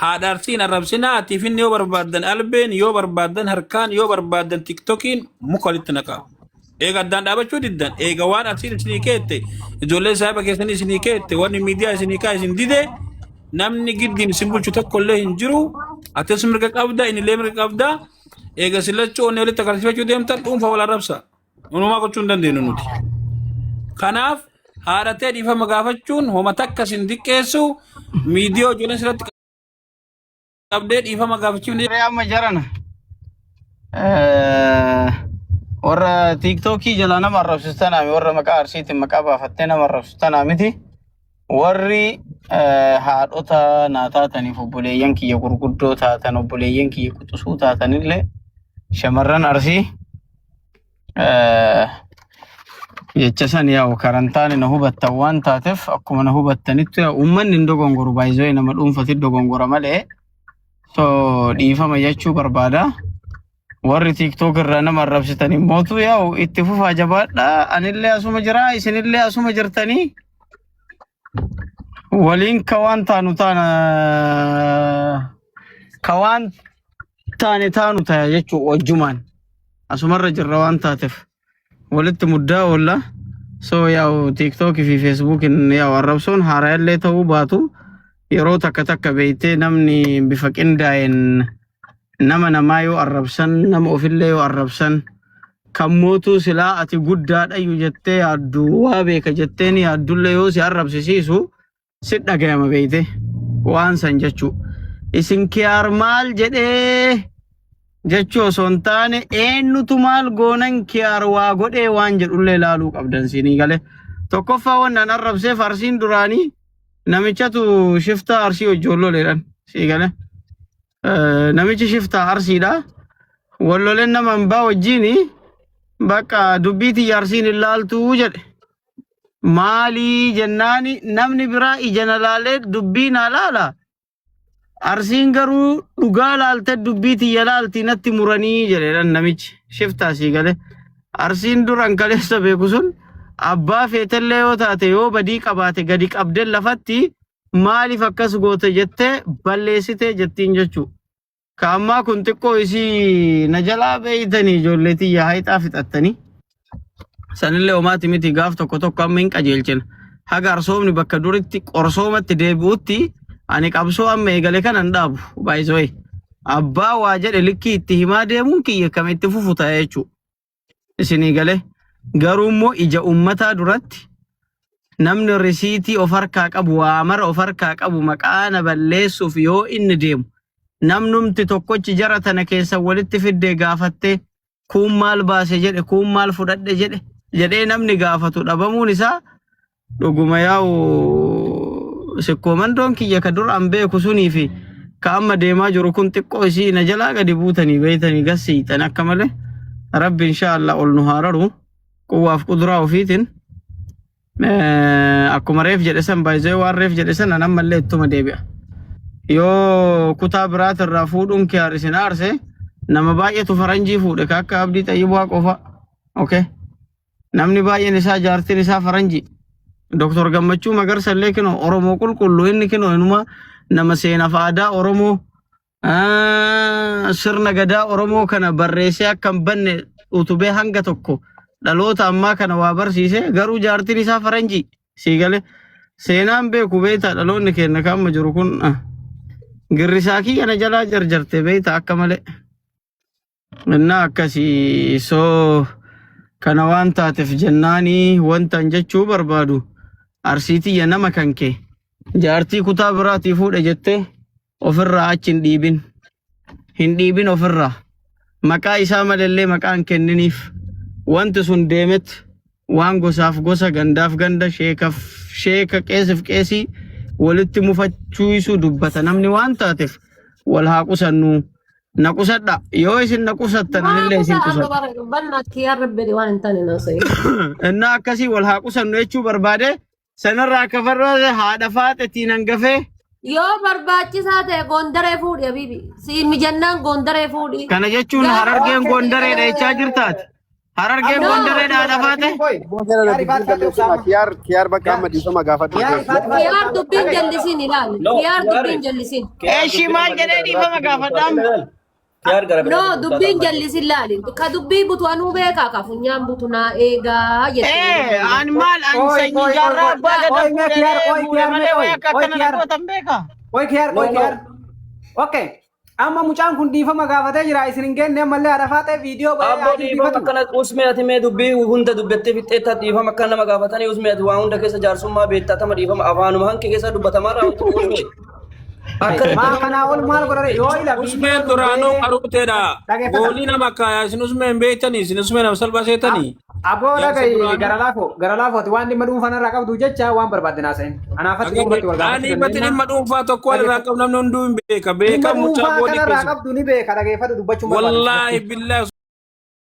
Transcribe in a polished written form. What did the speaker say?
Haadha Arsii hin arrabsinaa atiif inni yoo barbaaddan albeen yoo barbaaddan harkaan yoo barbaaddan tiktokiin muka walitti naqaa. Eega addaan dhaabachuu diddan eega waan Arsiin isinii keette ijoollee saahiba keessanii isinii keette wanni miidiyaa isinii kaa isin dide namni giddiin isin bulchu tokko illee hin jiru. Atis mirga qabda inni illee mirga qabda. Eega isin lachuu onnee walitti agarsiifachuu deemtan dhuunfaa wal arrabsa. Unumaa gochuu hin dandeenyu nuti. Kanaaf haadha tee dhiifama gaafachuun homa takka sin diqqeessu miidiyoo ijoolleen sirratti qabdee dhiifama gaafachuun Warri amma jarana eh, warra tiiktookii jalaa nama arrabsistanaa warra maqaa arsiitiin maqaa baafattee nama arrabsistanaa miti. Warri eh, haadhota naa taataniif obboleeyyan kiyya gurguddoo taatan obboleeyyan kiyya quxisuu taatanillee shamarran arsii Jecha san yaa'u karantaani na hubattan waan taateef akkuma na hubattanitti yaa'u uummanni hin dogongoru baay'isoo nama dhuunfati dogongora malee so dhiifama jechuu barbaada. Warri TikTok irraa nama arrabsitan immootu yaa'u itti fufaa jabaadha. Anillee asuma jira isinillee asuma jirtanii waliin ka waan taanu taana ka waan taane taanu taya jechuu wajjumaan asumarra jirra waan taateef walitti muddaa oolla. So yaa'u TikTok fi Facebookin yaa'u arrabsoon haaraallee ta'uu baatu yeroo takka takka beektee namni bifa qindaa'een nama namaa yoo arrabsan nama ofillee yoo arrabsan kan mootuu silaa ati guddaadhayyu jettee yaaddu waa beeka jetteen yaaddullee yoo si arrabsisiisu si dhagayama beeyte waan san jechuu isin kiyaar maal jedhee jechuu osoo hin taane eenyutu maal goonan kiyaar waa godhee waan jedhullee ilaaluu qabdan siinii galee tokkoffaa wannan arrabseef arsiin duraanii namichatu shiftaa arsii hojjoolloleedhan sii galee namichi shiftaa arsiidha walloleen nama hambaa wajjiini bakka dubbii tiyya arsiin hin laaltuu jedhe Maalii jennaani namni biraa ija na laalee dubbii naa laala. Arsiin garuu dhugaa laalte dubbii tiyya laalti natti muranii jedheedhan namichi shiftaa sii galee. Arsiin duran kaleessa beeku sun abbaa feetellee yoo taate yoo badii qabaate gadi qabdee lafatti maaliif akkas goote jettee balleessitee jettiin jechuudha. Ka ammaa kun xiqqoo isii na jalaa beeytanii ijoollee tiyya hayxaa fixattanii. Sanillee homaati miti gaaf tokko tokko amma hin qajeelchina. Haga arsoomni bakka duritti qorsoomatti deebi'utti ani qabsoo amma eegale kana hin dhaabu. Baay'isooyi. Abbaa waa jedhe likkii itti himaa deemuun kiyya kam itti fufu ta'e jechuudha. Isinii galee. Garuu immoo ija uummataa duratti namni risiitii of harkaa qabu waa mara of harkaa qabu maqaa na balleessuuf yoo inni deemu namnumti tokkochi jara tana keessa walitti fiddee gaafattee kuun maal baase jedhe kuun maal fudhadhe jedhe jedhee namni gaafatu dhabamuun isaa dhuguma yaa'u sikkoo mandoon kiyya ka dur an beeku sunii fi ka amma deemaa jiru kun xiqqoo isii na jalaa gadi buutanii beeytanii gassiixan akka malee rabbi insha Allah ol nu haararu quwwaaf quduraa ofiitiin akkuma reef jedhe san baay'isee waan reef jedhe san an ammallee ittuma deebi'a. Yoo kutaa biraatirraa fuudhuun kee isin aarse nama baay'eetu faranjii fuudhe ka akka abdii xayyibaa qofa. Okay. Namni baay'een isaa jaartiin isaa faranjii. Doktor Gammachuu Magarsa illee kinoo Oromoo qulqulluu inni kinoo inuma nama seenaaf aadaa Oromoo sirna gadaa Oromoo kana barreessee akka hin banne utubee hanga tokko dhaloota ammaa kana waa barsiise garuu jaartiin isaa faranjii sii gale seenaan beeku beektaa dhaloonni keenya kan amma jiru kun girrisaa kiyya na jalaa jarjarte beektaa akka malee. Innaa akkasii soo kana waan taateef jennaanii wantan jechuu barbaadu arsii tiyya nama kan kee jaartii kutaa biraatii fuudhe jettee ofirraa achi hin dhiibin hin dhiibin ofirraa maqaa isaa malellee maqaa hin kenniniif wanti sun deemet waan gosaaf gosa gandaaf ganda sheekaf sheeka qeesif qeesii walitti mufachuisuu dubbata namni waan taateef wal haa qusannuu Na qusadha. Yoo isin na qusattan Maa anillee isin kutaa qusadha. amma banna kiyyaa rabbedi waan hin taane naa sa'i. Innaa akkasii wal haa qusannu jechuu barbaade sanarraa akka farra haadha faaxetiin hangafee Yoo barbaachisaa ta'e goondaree fuudhi habiibi. Si mijannaan goondaree fuudhi. kana jechuun Gaafa harargeen goondareedha jechaa jirtaati. Harargee No. Gondaree dha lafaate. Kiyaar dubbiin jallisina. Kiyaar kiyaar bakka amma dhiifama gaafadhu. Kiyaar dubbiin jallisiin ilaali. No, Kiyaar kiyaarri. dubbiin jallisiin. Eeshii maal jedhee dhiifama gaafadhaam. Kiyaar gara No, dubbiin jallisiin laali. Ka dubbii butu anuu beekaa ka funyaan butu naa eegaa Ee, jettee. ani maal ani Oi, sanyii oi, jaarraa oi, abbaa oi, gadaa oi, fuudhee kiyaar, oi, fuudhe kiyaar, malee oi, wayi akka oi, akkana kiyaar. gootan beekaa. Oi kiyaar, No, oi no. kiyaar. Okay. Amma mucaan kun dhiifama gaafatee jira. Isin hin geenne ammallee haadha faatee viidiyoo bahee Abboo haa dhiifama dhiifatu. akkana usmee ati mee dubbii hunda dubbattee fixxeetta dhiifama akkana nama gaafatanii usmee ati waa hunda keessa jaarsummaa beektaa tama dhiifama afaanuma hanqi keessa dubbatamaa raawwatu usmee. Akkana Maa kanaa ol maal godhare yoo ila Usmeen duraanuu qaruuteedha. Dhageeffata. Goolii nama kaayaa isin usmeen beektanii isin usmeen nama salphaa seetanii. Aboo Jaarsa dhaga'i duraanuu. gara laafoo gara laafooti waan dhimma dhuunfaa irraa qabdu jecha waan barbaadde naasa'in. Anaafatti dhuunfatti wal Ani gaafachuu bati dandeenya. dhimma dhuunfaa tokko wal irraa qabu namni hunduu hin beeka. Dhimma Beeka mucaa dhuunfaa goolii kanarraa keessa. qabdu ni beeka dhageeffatu dubbachuun barbaadu. Wallaahi billaahi.